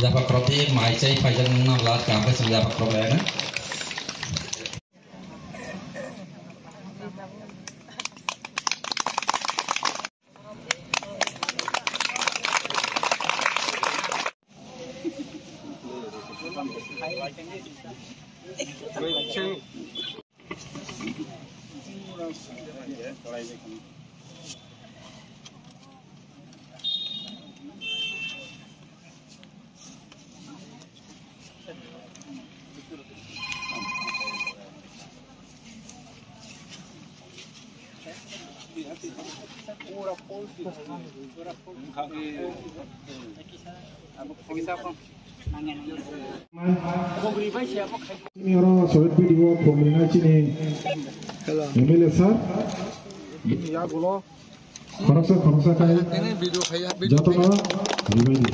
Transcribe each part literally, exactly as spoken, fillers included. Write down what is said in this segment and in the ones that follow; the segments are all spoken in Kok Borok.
Yapha khorokti mai chai phaijak nang nang lat kaham khe chwng yapha khorok lai ano. Sini oro sohit video khumlina chini M L A sir. Khoroksa khoroksa khai jotono ribaidi.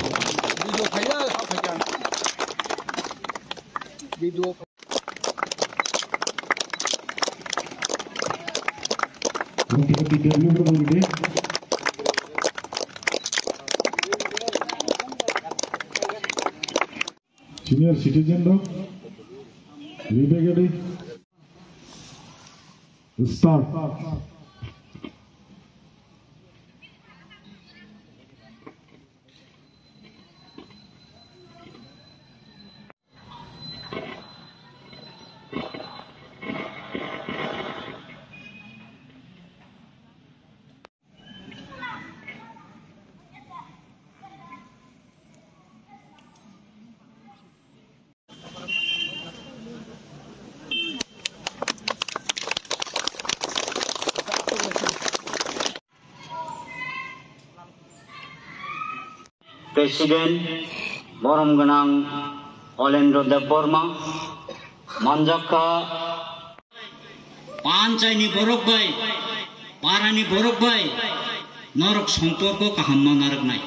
Senior citizen rok, ribaidi. Start. President borom gwnang Olendro Debbarma manjakha. Panchaini borok bai, parani borok bai norok somporko kaham ma narwknai.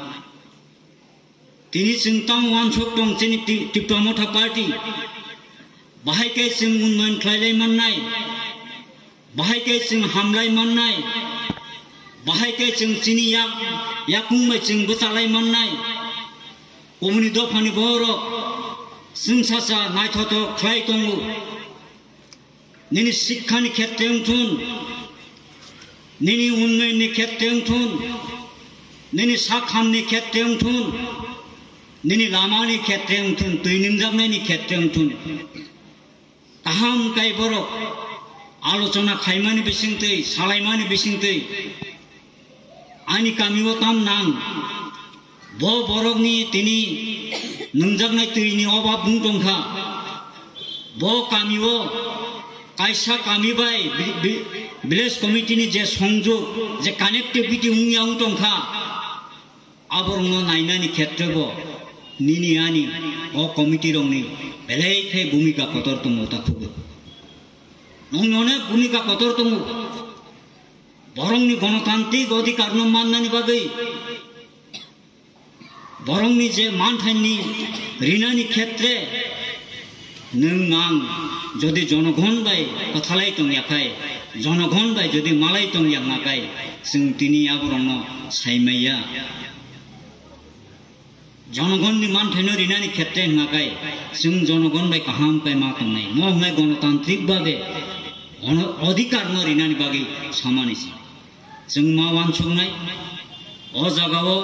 Tini chwng tamo uansuk tong chini Ti-, Tipra Motha Party. Bahai khe chwng unnoyon khlailai mannai. Bahai khe chwng hamlai mannai. Bahai khe chwng chini yak, yakung bai chwng bwchalai mannai. Komoni dophani borok chwng sacha naithothok khlai tongo. Nini sikhani khetre wngthun, nini unnayonni khetre wngthun, nini sakhamni khetre wngthun, nini lamani khetre wngthun, twi nungjaknaini khetre wngthun. Kaham kai borok alochona khaimani bisingtwi, salaimani bisingtwi. Ani kamio tam nang. Bo borokni tini nungjaknai twini obab wng tongkha. Bo kamio kaisa kami bai vi-, vi-, village committee ni je songjuk, je connectivity wngya wng tongkha. Aborokno nainani khetre bo nini ani o committee rokni belai khe bhumika kotor tongo ta khubu. Nwng onek bhumika kotor tongo. Borokni gonotantrik odhikarno mannani bagwi, borokni je manthaini rinani khetre nwng ang jodi jonogon bai kwthalai tongya khai, jonogon bai jodi malai tongya wngma khai, chwng tini aborokno saimaiya. Jonogonni manthaino rinani khetre wngkha khe, chwng jonogon bai kaham khe ma tongnai. Mo hwnkhai gonotantrik babe ono-, odhikarno rinani bagwi samani se. Chwng ma uansuknai, o jagao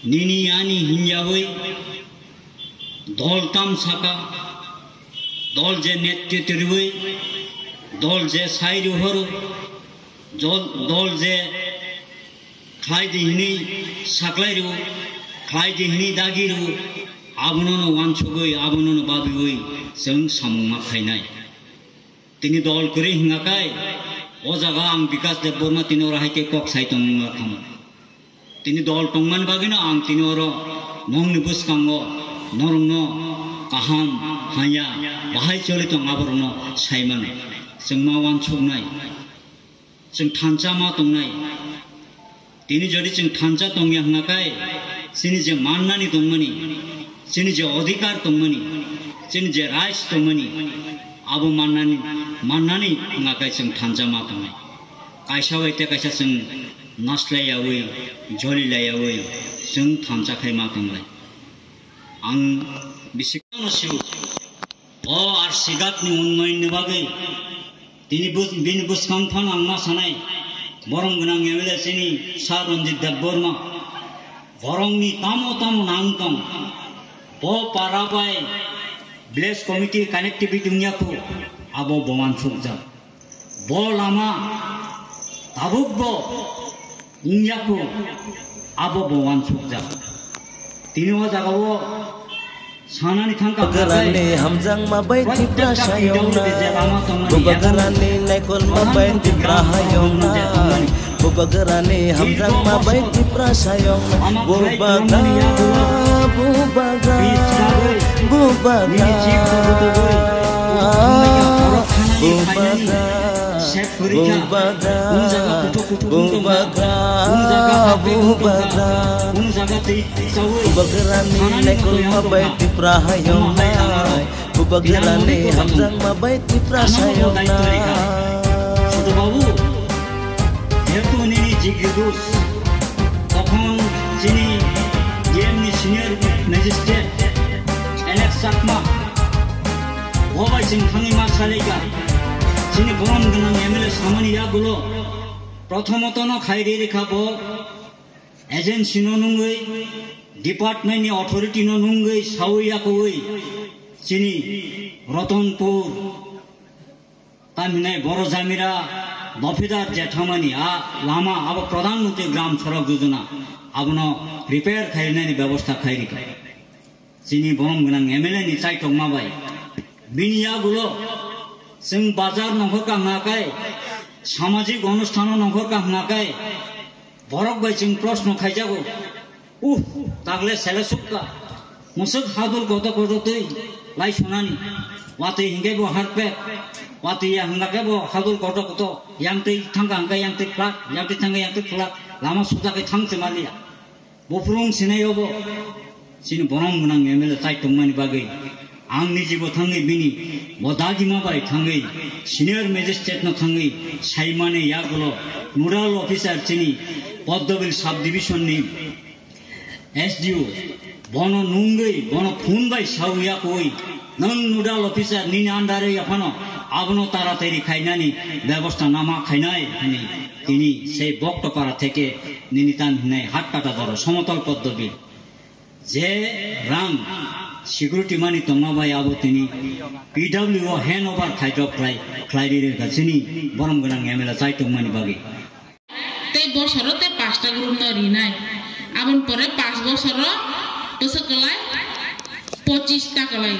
nini ani hinyawi dol tam saka, dol je netritw rwi, dol je sai rihoro, dol, dol je khlai di hwnwi saklai rw, khlai di hwnwi dagi rw, abono no uansugwi, abono no babiwi chwng samung ma khainai. Tini dol kwrwi hwnga kai, o jaga ang Bikas Debbarma tini oro hai khe kok sai tong wngkha. Tini dol tongmani bagwino ang tini oro nongni bwskango norokno kaham, haya, bahai choli tong aborokno sai mano. Chwng ma uansuknai. Chwng thansa ma tongnai. Tini jodi chwng thansa tongya hwnga khe, chini je mannani tongmani, chini je odhikar tongmani, chini je rights tongmani, abo mannani, mannani hwnga khe chwng thansa ma tongnai. Kaisa bai tei kaisa chwng naslaiyawi, jolilaiyawi chwng thansa khai ma tonglai. Ang bisikno sio. O R C Ghat ni unnoyon ni bagwi tini bus-, bini bwskang phano ang ma sanai. Borom gwnang M L A chini Sir Ranjit Debbarma. Borokni tamo tamo nang tong. Bo para bai village committee connectivity wngya kho, abo bo wansukjak. Bo lama tabukbo wngya kho, abo bo wansukjak. Tini o jagao sanani thangkha Bubagrani hamjakma bai Tipra sayongnai. Bubagrani naikolma bai Tipra hayongnai. Bubagrani hamjakma bai Tipra sayongnai. Bubagra, bubagra, bubagra. Bubagra, bubagra, bubagra. Bubagrani naikolma bai Tipra hayongnai. Bubagrani hamjakma bai Tipra sayongnai. Choto babu, jehetu nini jigri dus, tokhon chini D M ni senior magistrate Alex Chakma, bo bai chwng thangwi ma salaikha. Chini borom gwnang M L A samani yagulo, prothomoto no khai ri rikha bo, agency no nungwi, department ni authority no nungwi, sawi yakwi chini Ratanpur, tamhinai Boro Jamira, Dopidar je thangmani a lama abo Pradhan Mantri Gram Sadak Yojana abono repair khainani bebosta khairikha. Chini borom gwnang M L A ni chaitokma bai. Bini yagulo chwng bazar nongkhor kahna kai, samajik onusthano nongkhor kahna kai, borok bai chwng proshno khaijago. Uh, tagle sele sukka. Musuk hadul koto koto twi lai sunani. Watwi hingke bo harpek. Watwi ya hingke bo hadul koto koto. Yang twi thangka hingke yang twi phlak. Yang twi thangka yang twi phlak. Lama suda ke thang se maliya. Buphurung sinai obo. Chini borom gwnang M L A tai tongmani bagwi ang nijibo thangwi bini bo dagima bai thangwi senior magistrate no thangwi saimani yagulo nodal officer chini Poddobil sub division ni S D O bono nungwi bono phone bai sawi yakwi nwng nodal officer nini under o yaphano abono taratari khainani bebosta nama khainai hwnwi tini sei Boktopara theke nini tan hinai Hatkata Doro Somotol Poddobil. Je rang security mani tongma bai abo tini P W O hand over khaidrop khlai, khlai ri rwkha chini borom gwnang M L A chai tongmani bagwi. Tei bosoro tei pasta group no rinai. Aboni pore pas bosoro bwswk kwlai pochista kwlai.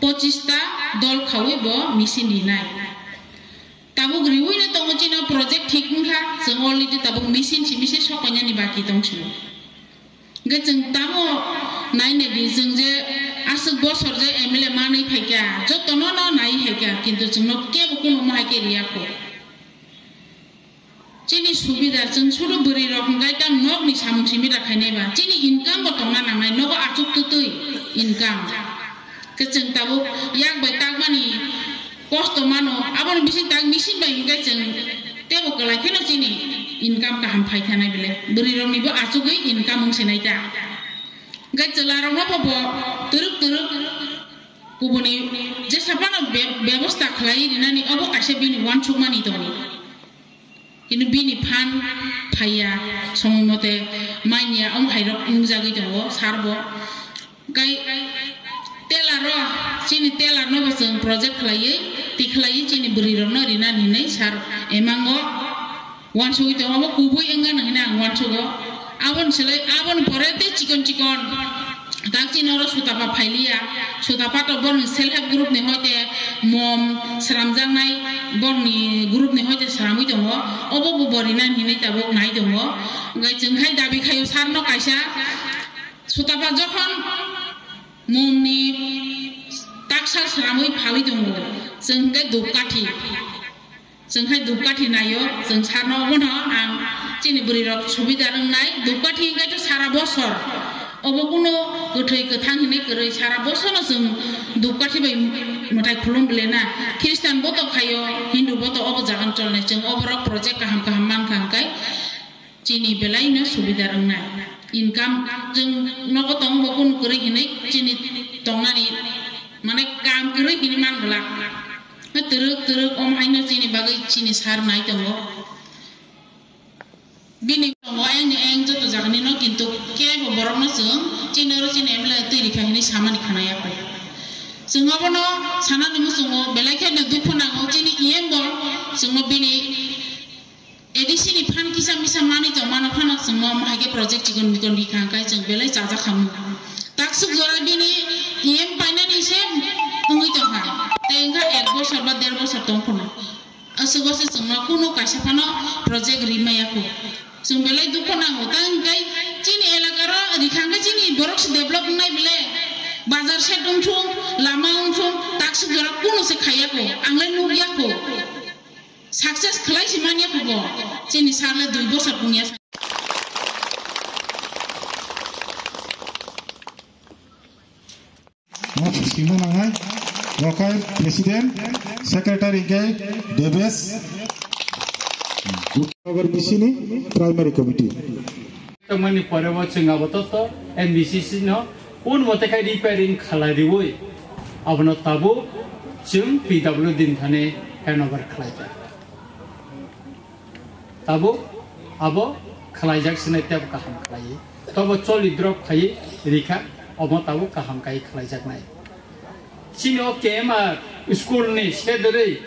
Pochista dol khaui bo machine rinai. Tabuk riui no tongo chini project thik wngkha, chwng already tabuk machine simi se sokoinani baki tong sio. Hingke chwng tamo nai nai di, chwng je aswk bosor je M L A manwi phaikha, jotono no nai phaikha, kintu chwngno kebo kunumo hai khe riya kho. Chini subida chwng sudu bwrwi rok hingkai ta nokni samung simi da khainai ba, chini income bo tongna nangnai, nogo achuk twtwi income. Khe chwng tabuk yak bai takmani kosto mano, aboni bising tak machine bai hingke chwng tebo kwlai kheno chini income kaham phai khanai bile. Bwrwi rokni bo achugwi income wng sinai ta. Hingke chwla rokno bo bo twrwk twrwk kubuni jesa phano be-, bebosta khlai rinani obo kaisa bini uansukmani tongo. Kintu bini phan phaiya, somoi mote manya, ong hai rok wngjagwi tongo, sar bo. Kai telar o, chini telar no bo chwng project khlaiwi, tikhlaiwi chini bwrwi rok no rinani hinwi sar emango. Wansugwi tongo, obo kubui wngkha hinwi ang wansugo. Aboni slai, aboni pore tei chikon chikon tak chini oro sutapa phailiya. Sutapa to borokni self help group ni hoite mom sramjaknai, borokni group ni hoite sramwi tongo. Obo bo bo rinani hinwi tabuk nai tongo. Hwnkhe chwng khai dabi khaio sar no kaisa. Sutapa jokhon mom ni taksal sramwi phalwi tongo, chwng hwnkhe dupkathi. Chwng khai dupkathi naio, chwng sarno obono ang chini bwrwi rok subida wngnai. Dupkathi hwnkhe to sara bosor. Obo kuno kwthwi kwthang hinwi kwrwi sara bosorno chwng dupkathi bai mwtai khulum bile na. Khristan bo to khaio, Hindu bo to obo jagan cholnai. Chwng oborok project kaham kaham mankha hwnkhe chini belaino subida wngnai. Income chwng nogo tongbo kunu kwrwi hinwi chini tongnani, mane, kam kwrwi hinwi man glak. Twrwk twrwk om haino chini bagwi chini sar nai tongo. Bini tongo eng eng joto jagani no, kintu kebo borok no chwng chini oro chini M L A twi rikha hinwi samani khwnaya kho. Chwng obono sanani muchungo belai kheno dukhu nango chini E M bo chwngno bini A D C ni phan kisa misa manwi tongmano phano chwngno omo hai khe project chikon mikon rikha hwnkhe chwng belai chajak khamu. Taksuk jora bini E M painani se wngwi tongkha. Tei wngkha ek bosor ba der bosor tong phano. Aswk bose chwngno kunu kaisa phano project ri maya kho. Chwng belai dukhu nango. Tang hwnkhe chini elaka ro rikha hwnkhe chini borok se develop wngnai bele. Bazar set wngthung, lama wngthung, taksuk jora kunu se khaiya kho. Ang le nukya kho. Success khlai si manya kho bo. Chini sale dui bosor pungya. Singna nangnai. Local President, Secretary khe Debesh. Nagar B C ni Primary Committee. Tongmani pore bo chwng abo to to N B C C no un mote khai repairing khalai riwi abono tabuk chwng P W D ni thani handover khlai kha. Tabuk abo khlaijak sinai tebo kaham khlaiwi. Tobo choli drop khaiwi rikha, omo tabuk kaham kai khlaijaknai. Chini o K M R school ni sedrwi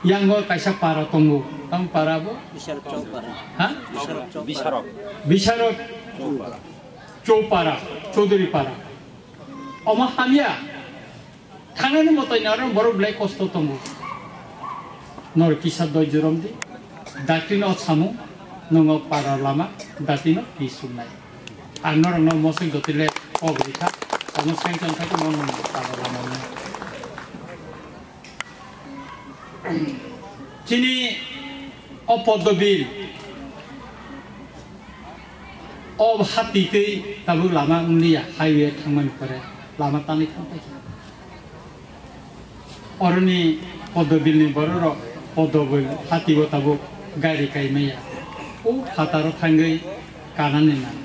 yango kaisa para tongo. Tamo para bo? Bisharok Chowpara. Ha? Bisharok Chowpara. Bisharok Chowpara. Chowpara, Chaudhary para. Omo hamya. Thangnani mwtai ni aro borok belai kosto tongo. Nor kisa doi jorom di. Dakti no samung, nongo para lama, dakti no pi sungnai. Ang norok no mosok jotile kok rikha, omo sengchang thai no nongo para lama wngnai. Chini o Poddo bill, o hati twi tabuk lama wngliya, highway thangmani pore lama tanwi thang paikha. Oroni Poddo bill ni bororok Poddo bill hati o tabuk gari kai maya. O phataro thangwi kanani nang.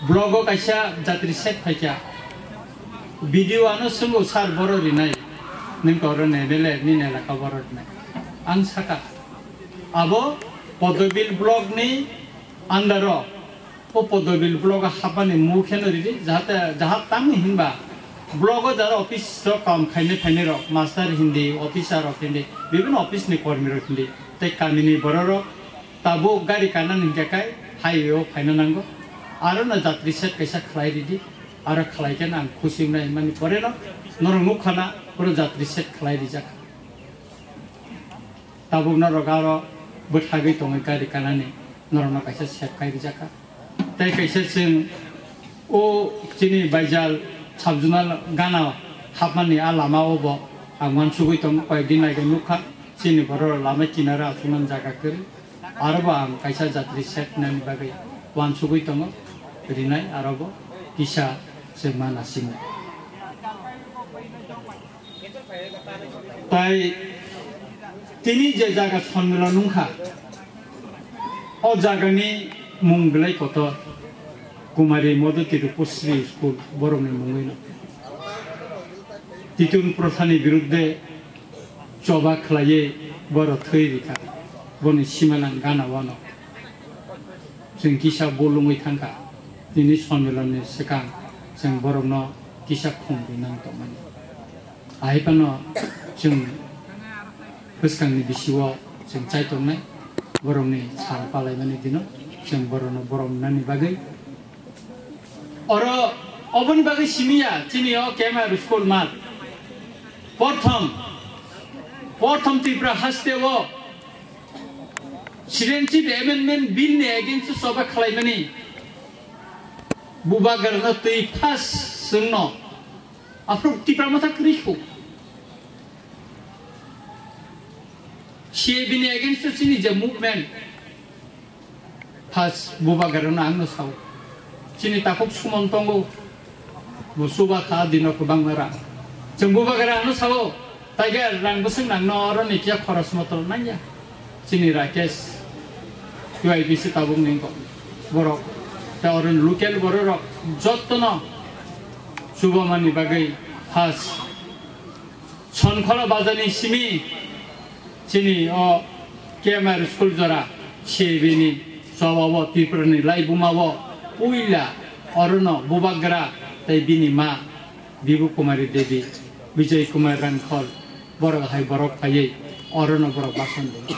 Blogo kaisa jatri set phaikha. B D O ano swngo, "Sir, boro rinai." Nwng koro ne bele nini elaka boro rinai. Ang saka, abo Poddobil block ni under o, o Poddobil block o hapmani mu kheno ridi, jahate, jahat tamo hinba block o jara office rok kam khainai phainai rok, master hindi, officer rok hindi, bibhinno office ni kormi rok hindi, tei kamini borok rok tabuk gari kanani hinkhe kai highway o phaina nango. Aro no jatri set kaisa khlai ridi, aro khlai khe ang khusi wngnai hinmani pore no norok nukha na puro jatri set khlai rijak. Tabuk norok aro bwthagwi tongwi gari kanani norokno kaisa set khai rijakha. Tei kaisa chwng o chini Baijal sub-zonal gana hapmani a lama o bo ang uansugwi tongo, koyekdin ago nukha chini borok lama kinaro achuknani jaga kwrwi. Aro bo ang kaisa jatri set nani bagwi uansugwi tongo, rinai aro bo kisa chwngma nasingnai. Tai tini je jaga sonmilon wngkha, o jagani mung belai kotor, Kumari Modhuti Rupasri School, borokni mungwi no. Titun Prothani birudde choba khlaiwi borok thwi rikha, boni simanang gana wano. Chwng kisa bulungwi thangkha, tini sonmilonni swkang chwng borokno kisa khum rinani tongmani. Ahai phano chwng bwskangni bisio chwng chai tongnai, borokni sal palaimani dino chwng borokno borom nani bagwi. Oro oboni bagwi simiya chini o K M R school mat. Porthom, porthom Tripura haste o Citizenship Amendment Bill ni against o choba khlaimani bubagrano twi first chwngno aphuru Tipra Motha kwrwi kho. C A B ni against o chini je movement, first bubagrano ang no sao. Chini takhuk Suman tongo, bo chuba kha dino kwbangma rang. Chwng bubagra ano sao, Tiger rang bwswk nangno oro ni kiya khoros motor nangya. Chini Rakesh, U I P C tabuk ni wngkok. borok, ta oro local bororok jottono chubamani bagwi has Sonkhola bazarni simi chini o K M R school jora C A B ni chobao Tripurani laibumao puila orono bubagra tei bini ma Bibu Kumari Devi, Bijoy Kumar Rangkhol, borok hai borok phaiwi orono borok basan di.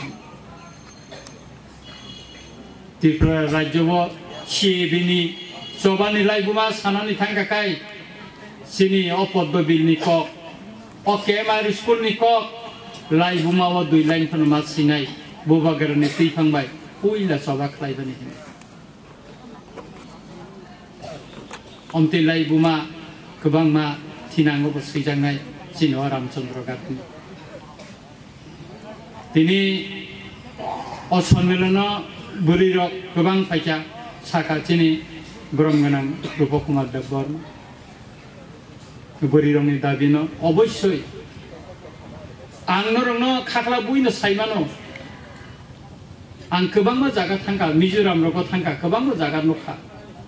Tripura rajyo o C A B ni chobani laibuma sanani thangkha kai chini o Poddo Bill ni kok, o K M R school ni kok, laibuma o dui line phano ma sinai bubagra ni twi phang bai puila choba khlaibani hwnwi. Omtwi laibuma kwbangma thinango bo swijaknai chini o Ramchandra Ghat ni. Tini o sonmilono bwrwirok kwbang phaikha, sakha chini borom gwnang Rupa Kumar Debbarma. Bwrwirokni dabino obossoi ang norokno khaklabwino saimano. Ang kwbangma jaga thangkha, Mizoram rogo thangkha, kwbangma jaga nukha.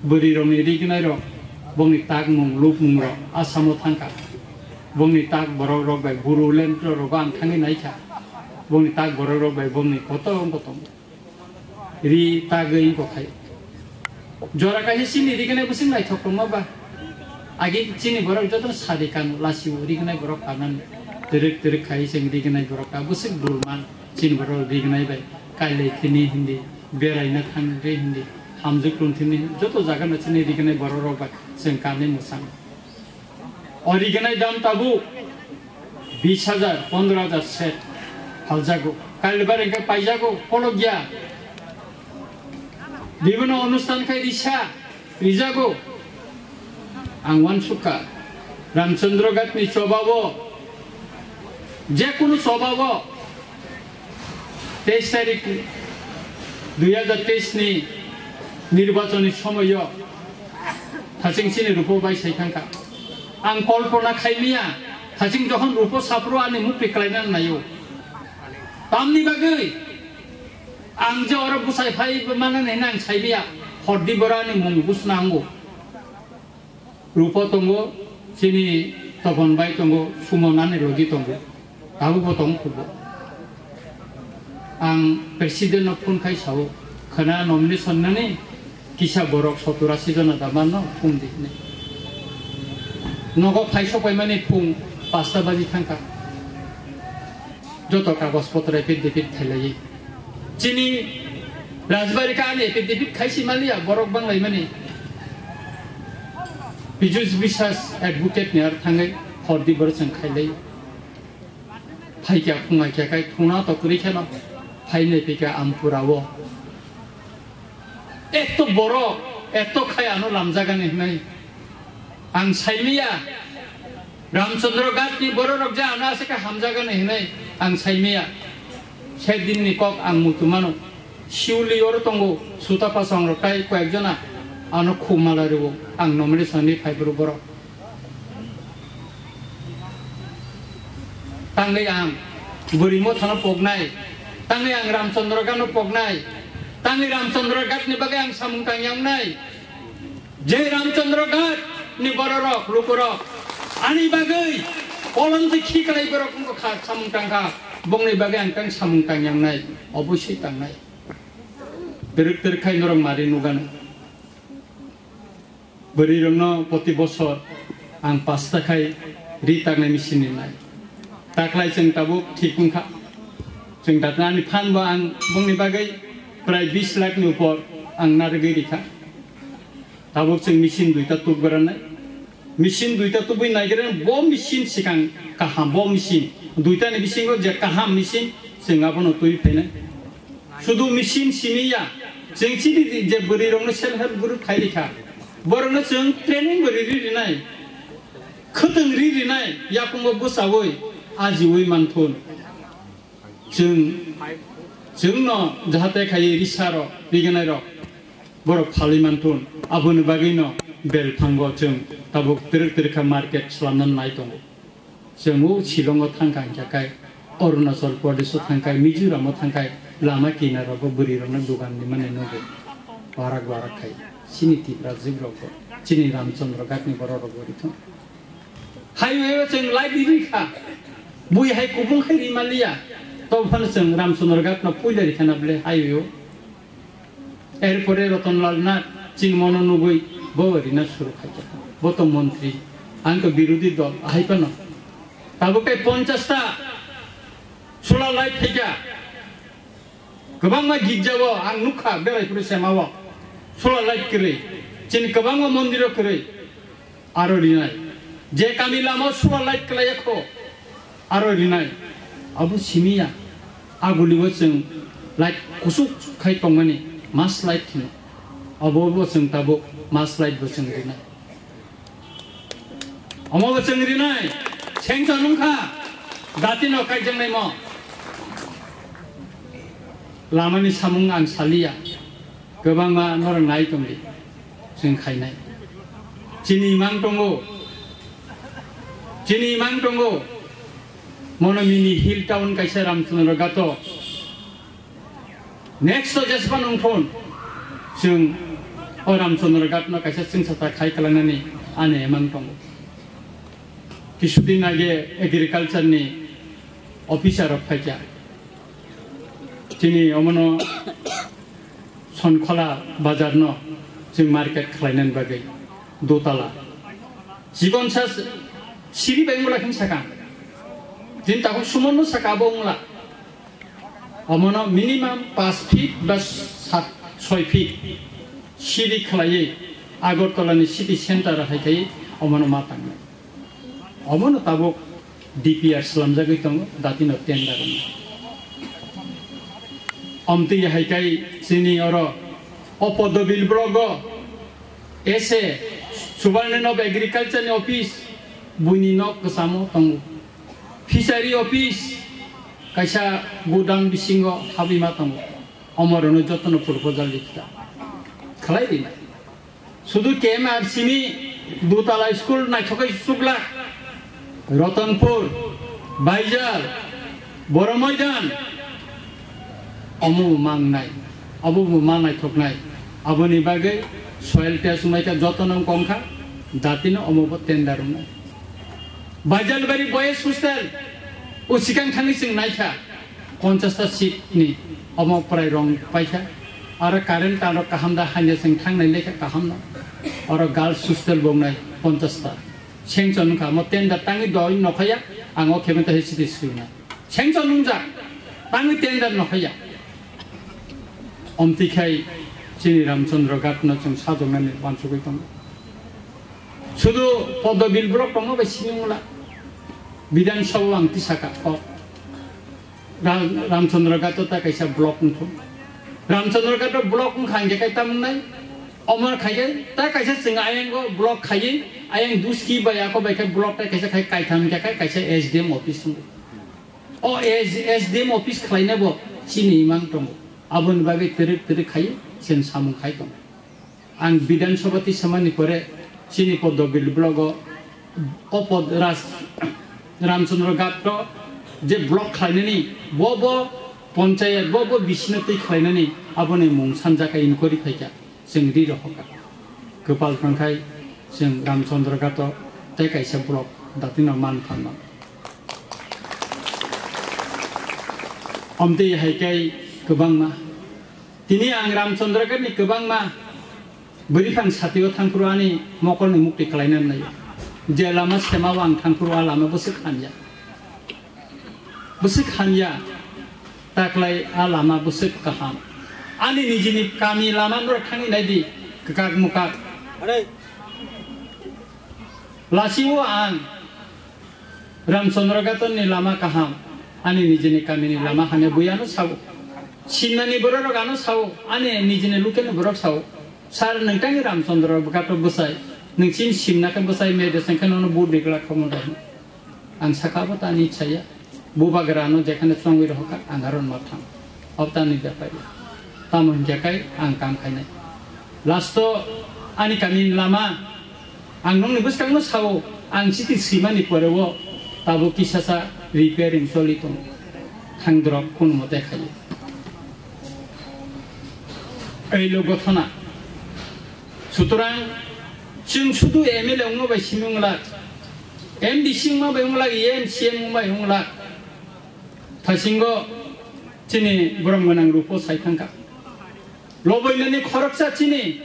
Bwrwirokni rignairok, bongni takmung, lukmungrok Assamo thangkha. Bongni tak borokrok bai Bodoland rogo ang thangwi naikha. Bongni tak borokrok bai bongni kotong kotong ri tagwi wngkha khai. Jora kaisa chini rignai bwswk naithok tongma ba. Agi chini borok joto sadi kan lasio rignai borok kanan twrwk twrwk khai chwng rignai borok ka bwswk dulman. Chini borok rignai bai kailai thini hindi, beraina thangri hindi, hamjwk tong thini joto jaga no chini rignai borok rok bai chwng kanwi mwsang. O rignai dam tabuk bis hajar, pondro hajar set haljago. Kailai bar hwnkhe paijago, kolok ya. Bibino onustan khai risa. Rijago. Ang uansukha, Ramchandra Ghat ni chobao, jekunu chobao, teis tarik dui hajar teis ni nirbachon ni somoio thaching chini Rupo bai sai thangkha. Ang kolpona khaimaya, thaching jokhon Rupo saphuru ani mukti klaina naio. Tamni bagwi? Ang je oro bwsai phai manani hwnwi ang saimaya, hordi borani mung bwsna wngo. Rupo tongo, chini Topon bai tongo, Sumon ani logi tongo, tabukbo tong phubo. Ang president no phone khai sao, khwna nomination nani kisa borok sottor asi jona da manno phone di hwnwi. Nogo phai sok paimani phung pasta baji thangkha. Joto kagoj potro affidavit khailaiwi. Chini Rajbari ka ani affidavit khaisi maliya borok banglaimani. Pijus Biswas advocate ni ar thangwi hordi borok chwng khailai. Phaikya phunga kya kai thungna to kwrwi kheno phainai phika Ampura o. Eto borok, eto khai ano lamjagani hwnwi ang saimaya. Ramchandra Ghat ni bororok je ano aswk khe hamjagani hwnwi ang saimaya. Sedin ni kok ang muitu mano. Siuli oro tongo, Suta Pasang rok tai koyek jona ano khum mala rwo ang nomination ni phaiphuru borok. Tangwi ang bwrwi mothano poknai, tangwi ang Ramchandra Ghatno poknai, tangwi Ramchandra Ghatni bagwi ang samung tangya wngnai. Je Ramchandra Ghat ni bororok, lukurok ani bagwi kolom twi khiklai borok wngkha, samung tangkha, bongni bagwi ang tang samung tangya wngnai, obosoi tangnai. Twrwk twrwk khai norok mari nugano. Bwrwirokno poti bosor ang pasta khai ri taknai machine ni nai. Taklai chwng tabuk thik wngkha. Chwng datna ani phan bo ang bongni bagwi prai bis lakh ni upor ang narwgwi rikha. Tabuk chwng machine duita tukgwranai. Machine duita tubui naigra bo machine sikang kaham bo machine. Duita ni bisingo je kaham machine chwng abono twi phainai. Sudu machine simi ya. Chwng chini di je bwrwi rokno self help group khai rikha. Borokno chwng training bo riri rinai. Khwtwng ri rinai. Yakungo bwsawoi ajiwi manthun. Chwng, chwngno jahate khai risa rok, rignai rok. Borok phalwi manthun. Aboni bagwino belphango chwng tabuk twrwk twrwk kha market swlamna nai tongo. Chwng o Shillongo thangkha hwnkhe kai, Arunachal Pradesho thangkhai, Mizoramo thangkhai, lama kinaro bo bwrwirokno dogan rimani nugo. Barak barak khai chini Tipra jibrok bo, chini Ramchandra Ghat ni borok rok bo rithung. Highway o chwng light ri kha, bui hai kubung khai ri maliya, to phano chwng Ramchandra Ghat no puila ri khana bwle highway o. Erpore Ratan Lal Nath chini mono nugwi bo rina suru khai kha, bo to montri, ang to birodhi dol, ahai phano. Tabuk kai ponchash ta solar light phaikha. Kwbangma girjao ang nukha, belai phuru semao solar light kwrwi, chini kwbangma mondiro kwrwi aro rinai. Je kami lamao solar light kwlaiya kho, aro rinai. Abo simiya, agulio chwng light kusuk khai tongmani, mass light hino. Abo bo chwng tabuk mass light bo chwng rinai. Omo bo chwng rinai, sanction wngkha, datino kaijaknaimo. Lamani samung ang saliya, kwbangma norok nai tongdi, chwng khainai. Chini imang tongo, chini imang tongo, mono mini hill town kaisa Ramchandra Ghato. Next o jespa nongthon, chwng o Ramchandra Ghat no kaisa chwngsacha khai kwlangnani ani emang tongo. Kisudin age agriculture ni officer rok phaikha. Chini omono Sonkhola bazar no chwng market khlainani bagwi dotala. Chikon sa siri bai wngla khin saka. Din takhuk sumonno saka abo wngla. Omono minimum paanch feet ba sat, soi feet siri khlaiwi Agartala ni city center hai khai omono ma tangnai. Omono tabuk D P R slamjagwi tongo, datino tender wngwi. Omtwi hai khai chini oro o Podobil block o S A Subarnan of Agriculture ni office, buini nok kwchamo tongo. Fishery office kaisa godown bisingo habwi ma tongo. Omorno jotono proposal likhita khlai rina. Sudu K M R C ni dutala school naithokai chukla, Ratanpur, Baijal, Boromoidan, omo bo mangnai, abo bo ma naithoknai. Aboni bagwi soil test wngmai kha, jotono wng kong kha, datino omo bo tender wngnai. Baijalbari boys hostel, o sikang thangwi chwng naikha, ponchash ta seat ni omo prai rong paikha. Aro current tano kaham da hanya chwng thangnai lekha kaham no. Oro girls hostel bo wngnai ponchash ta. Sanction wngkha, omo tender tangwi doi nokhaya, ang o khe menta hai city swinai. Sanction wngjak, tangwi tender nokhaya. Omtwi khai chini Ramchandra Ghat no chwng sajoknani wansugwi tongo. Sudu Podobil block tongo bai sini wngla. Bidhan Sabha ang tisaka kok. Ram-, Ramchandra Ghat ta kaisa block wngkho. Ramchandra Ghat block wngkha hingke kai tamnai. Omor khaye ta kaisa chwng ayang go block khaye, ayang duski bai ako bai khe block ta kaisa khai kaitham hingke kai kaisa S D M office wngo. O S-, S D M office khlaina bo chini imang tongo. Aboni bagwi twrwk twrwk khai chwng samung khai tongo. Ang Bidhan Sabha tisamani pore chini Podobil block o, o pod Ras-, Ramchandra Ghat o je block khlainani, bo bo ponchayat, bo bo bisino twi khlainani aboni mung sanjak inquiry phaikha. Chwng ri rohorkha. Kwpal thangkhai chwng Ramchandra Ghat o tei kaisa block datino man phanno. Omtwi hai khe kwbangma. Tini ang Ramchandra Ghat ni kwbangma bwrwi phang satio thangphuru ani mokolni mukti kwlaina nai. Je lama sema o ang thangphuru a lama bwswk hamya. Bwswk hamya, taklai a lama bwswk kaham. Ani nijini kami lama norok thangwi naidi, kwkak mwkak. Lasio ang Ramchandra Ghat ni lama kaham, ani nijini kamini lama hamya bui ano sao. Simnani bororok ano sao, ani nijini lukeni borok sao. Sir, nwng tangwi Ramchandra Ghat bwsai, nwng chini simna khe bwsai, media sengkhe nono vote ni glak khamung rw. Ang saka abo tani chaya. Bubagra no jekhane chongwi rohorkha, ang aro ma thang. Abo tani bepari. Tamo hinkhe kai ang kam khainai. Last o ani kami ni lama, ang nokni bwskang no sao, ang chiti swimani pore o tabuk kisa sa repairing choli tongo. Thang drop kunumo dekhai. Ei lo gothona. Sutorang chwng sudu M L A wngma bai simi wng lak, M D C wngma bai wng lak, M C M wngma bai wng lak. Thasingo chini borom gwnang rupo sai thangkha. Loboinani khoroksa chini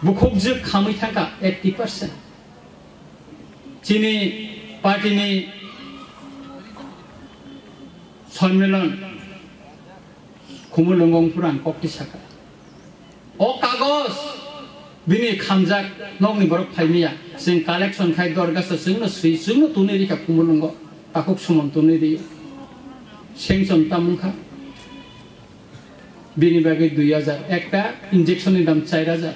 bukhukjwk khamwi thangkha eighty percent. Chini party ni sonmilon Khumulwngo wngphuru ang kokti sakha. O kagoj bini khamjak nokni borok phaimaya. Chwng collection khai dorgasa chwngno swi chwngno tunwi rikha Khumulwngo. Takhuk sumon tunwi rio. Sanction tamo wngkha. Bini bagwi dui hajar. Ekta injection ni dam char hajar.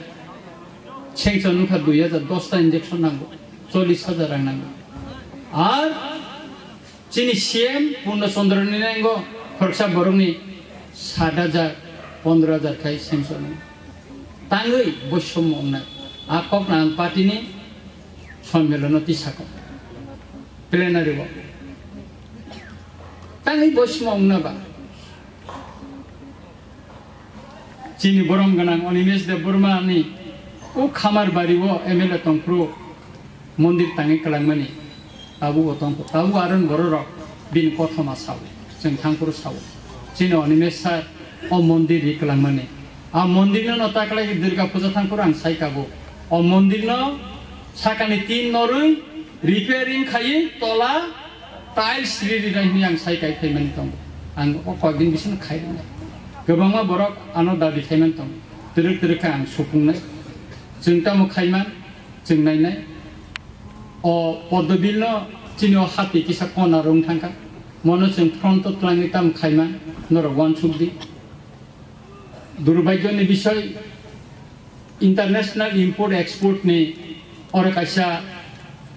Sanction wngkha dui hajar, dosta injection nango. Chollish hajar rang nango. Ar Chini C M Purno Chandra ni nango khoroksa borokni sat hajar, pondro hajar khai sanction. Tangwi boisomo wngnai. A kokno ang party ni sonmilon o tisakha. Plenary o. Tangwi boisomo wngna ba. Chini borom gwnang Animesh Debbarma ni o Khamarbari o M L A tongphuru mondir tangwi kwlangmani tabuk o tongkho. Tabuk aron bororok bini kothoma sao, chwng thangphuru sao. Chini Animesh sir o mondir ri kwlangmani. A mondir no no taklai Durga puja thangphuru ang sai kabo. O mondir no sakani tin norwi repairing khaiwi tola tiles ri ri nai hwnwi ang sai kai phaimani tongo. Ang o koikdin bisingo khai rwnai. Kwbangma borok ano dabi khaimani tongo. Twrwk twrwk khe ang supungnai. Chwng tamo khaiman, chwng nainai. O Poddo bill no chini o hati kisa kona rwng thangkha. Mono chwng front o twlangwi tamo khaiman, norok uansuk di. Durbhagyoni bisoi, international import export ni oro kaisa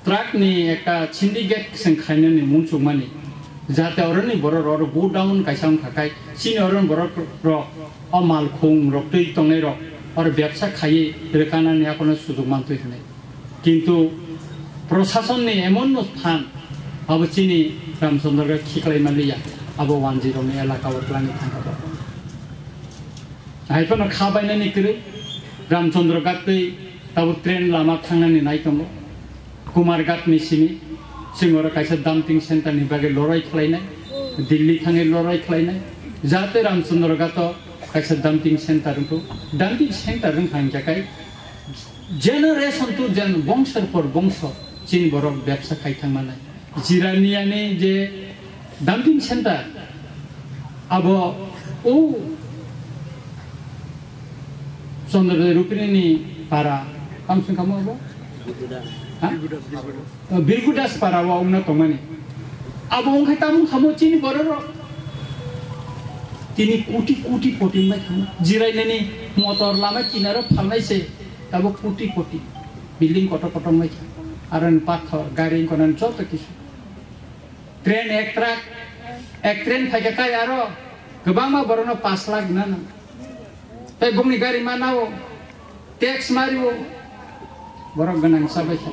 truck ni ekta syndicate chwng khainani muchungmani, jate oroni borok oro go down kaisa wngkha khai, chini oroni borok rok o malkhung rok twi tongnai rok oro bebsa khaiwi rwkanani akono sujuk mantwi hwnwi. Kintu prosasonni emon no phan, abo chini Ramchandra Ghat khiklai manliya, abo wanjwi rokni elaka o twlangwi thangkha bo. Hai phano kha bainani kwrwi Ramchandra Ghat twi tabuk train lama thangnani nai tongo. Kumar Ghat ni simi chwng oro kaisa dumping center ni bagwi lorai khlainai, Delhi thangwi lorai khlainai, jate Ramchandra Ghat o kaisa dumping center wngkhu. Dumping center wngkha hingkha kai generation to gen, bongso por bongso chini borok bebsa khai thangmanai. Jiraniani je dumping center, abo o Chandra Rupini ni para, kam sung kamo abo? Ha? Birgudas para o wngna tongmani. Abo wngkha tamo wngkha mo chini bororok. Tini koti koti poti wngbai thangma. Jirainani motor lama kinaro phalnai se, abo koti koti. Building kotor kotor wngbai kha. Aro ni pathor, gari wngkha nang joto kisu. Train ek truck, ek train phaikha kai aro kwbangma borokno pash lakh na nang. Tei bongni gari ma nao, tax mario, borok gwnang chabai kha.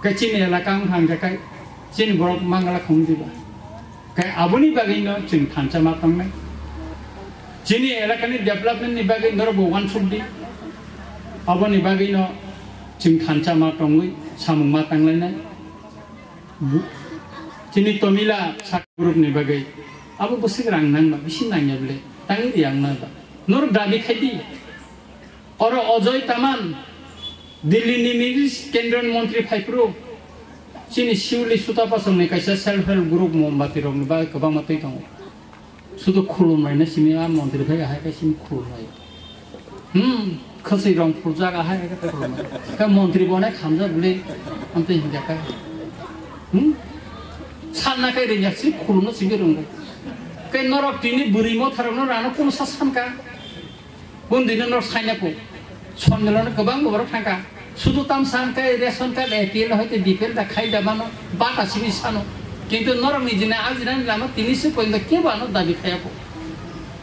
Khe chini elaka wngkha hingkha kai, chini borok mangala khum diba. Khe aboni bagwino chwng thansa ma tongnai. Chini elakani development ni bagwi norokbo uansuk di. Aboni bagwino chwng thansa ma tongwi samung ma tanglainai. Bu-, chini Tomila sak group ni bagwi abo bwswk rang nang ba, bisi nangya bwle, tangwi riyang na ba. Norok dabi khai di. Oro Ajoy Taman, Delhi ni minis kendra ni montri phaiphuru, chini Siuli Sutapasong ni kaisa self help group Mombati rok ni bagwi kwbangma twi tongo. Sudu khulumlaina simi a montri phai ahai khe simi khulumlai. Hmm, khasui rong phuljak ahai khe khulumlai. Khe montri bo nai khamjak bwle, amtwi hinjak khe. Hmm? Sanna khe ringjak si khulumno simi rwngo. Khe norok tini bwrwi motharokno rano kunu sa sankha. Bondino norok saina kho. Sonmilon kwbang borok thangkha. Sudu tamsa hwnkhe ration card, A P L hoite B P L da khai da mano, bata simi sano. Kintu norokni jina ajinani lama tini se pointo kebo ano dabi khaya kho.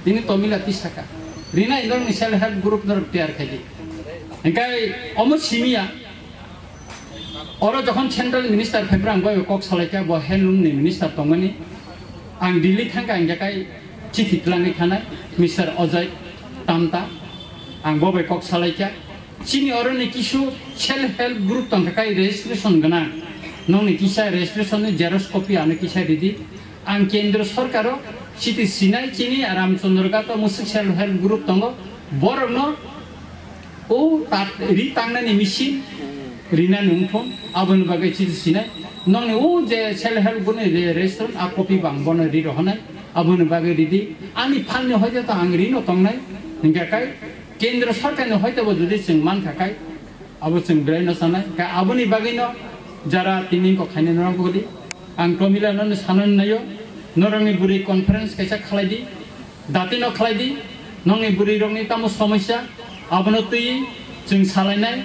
Tini Tomila tisaka. Rinai norokni self help group norok tiyar khai di. Hingkai omo simiya. Oro jokhon central minister phaibrang bai kok salaikha, bo handloom ni minister tongmani. Ang Delhi thangkha, ang jakai chithi twlangwi thanai, Mister Ajoy Tamta. Ang bo bai kok salaikha. Chini oroni kisu self help group tongkha kai registration gwnang. Nongni kisa registration ni xerox copy ano kisa ridi. Ang kendro sorkaro chiti sinai chini Ramchandra Ghat o musuk self help group tongo. Borokno o tat ri tangnani machine rinani wngthong aboni bagwi chiti sinai. Nongni o je self help group ni je registration a copy bang bono ri rohonai aboni bagwi ridi. Ani phalni hoite to ang rino tongnai hingkha kai. Kendro sorkarni hoitebo jodi chwng mankha kai, abo chwng belai no sanai. Ka aboni bagwino jara tini kok khainai norok hodi. Ang Promila nono sanani naio, norokni bwrwi conference kaisa khlai di, datino khlai di, nongni bwrwi rokni tamo somosya, abono twi chwng salainai.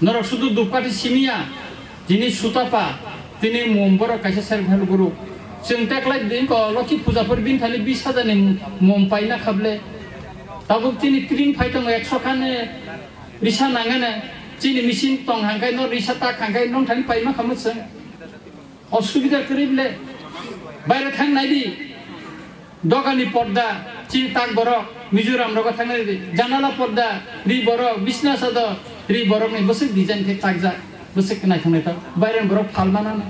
Norok sudu Dupkati simiya, tini sutapa, tini mum borok kaisa self help group. Chwng teklai din ko Lokhi puja por bin thani bis hajar ni mum paina khable. Tabuk tini tring phai tongo ekso khan risa nangane chini machine tong hangkai no risa tak hangkai nong thani paima khamu chwng. Osubida kwrwi ble. Baire thang nai di. Dogani porda, chini tak borok, Mizoram rogo thang nai di. Janala porda, ri borok, bisna sador, ri borok ni bwswk design khe takjak, bwswk naithok naithok. Baire borok phal manana.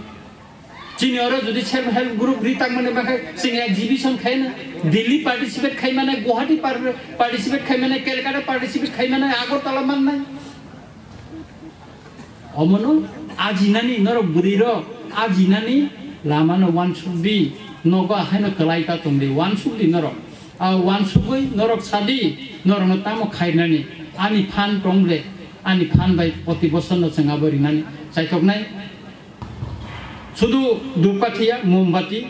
Chini oro jodi self help group ri tangmani bagwi chwng exhibition khaina, Delhi participate khaimana, Guwahati par-, participate khaimana, Calcutta participate khaimana, Agartala mannai. Omono ajinani norok bwrwi rok ajinani lamano wansuk di, nogo ahaino kwlai ta tong di, wansuk di norok. A wansugwi norok sadi, norokno tamo khairnani, ani phan tong ble, ani phan bai poti bosorno chwng abo rinani chaitoknai. Sudu dupkathiya, mombati,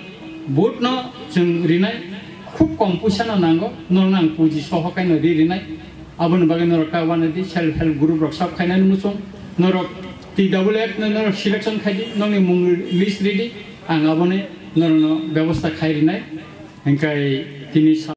budno chwng rinai, khub kom puisa no nango, norok nang puji soho kaino ri rinai. Aboni bagwi norok ta wanadi self help group rok sab khainani muchung, norok T W F no norok selection khaidi, nongni mung list ridi, ang aboni norokno bebosta khai rinai. Hingkai tini sa-